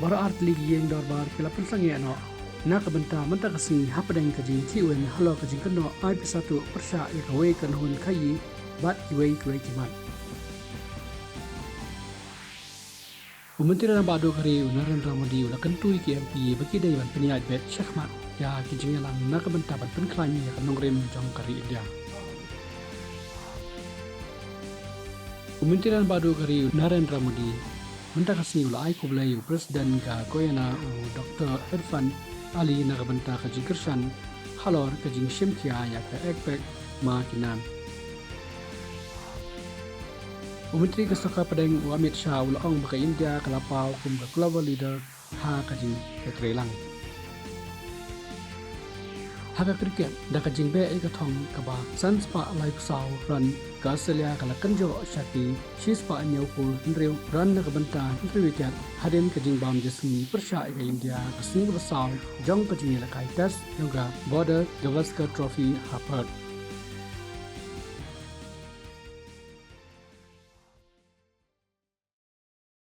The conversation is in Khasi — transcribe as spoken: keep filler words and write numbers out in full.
Baroh artylli ki ïing dorbar ki la pynsangeh noh na ka bynta mynta ka sngi hapdeng ka jingtheh win halor ka jingkynnoh ai pisa tuh pyrshah ïa kawei ka nonghun khaïi bad kiwei kiwei ki mat. U Myntri Rangbah Duh ka ri u Narendra Modi u la kyntu ïa ki M P ba ki dei ban pynïaid beit shakhmat ïa ki jingïalang na ka bynta ban pynkhlaiñ ïa ka nongrim jong ka ri India. U Myntri Rangbah Duh ka ri u Narendra Modi mynta ka sngi u la ai khublei ïa u President ka Guyana u Doctor Irfaan Ali na ka bynta ka jingkyrshan halor ka jingshim khia ïa ka Ek Peg Maa Ki Naam. U Myntri ka Sorkar Pdeng u Amit Shah u la ong ba ka India ka la paw kum ka global leader ha ka jingïatreilang. Ha ka cricket, da ka jingbeh ïa ka thong kaba san spah laiphew saw run, ka Australia ka la kynjoh sha ki shi spah hynñiewphew hynriew run na ka bynta hynriew wicket hadien ka jingbam jingsngi pyrshah ïa ka India ha ka sngi kaba saw jong ka jingïalehkai Test jong ka Border Gavaskar Trophy ha Perth.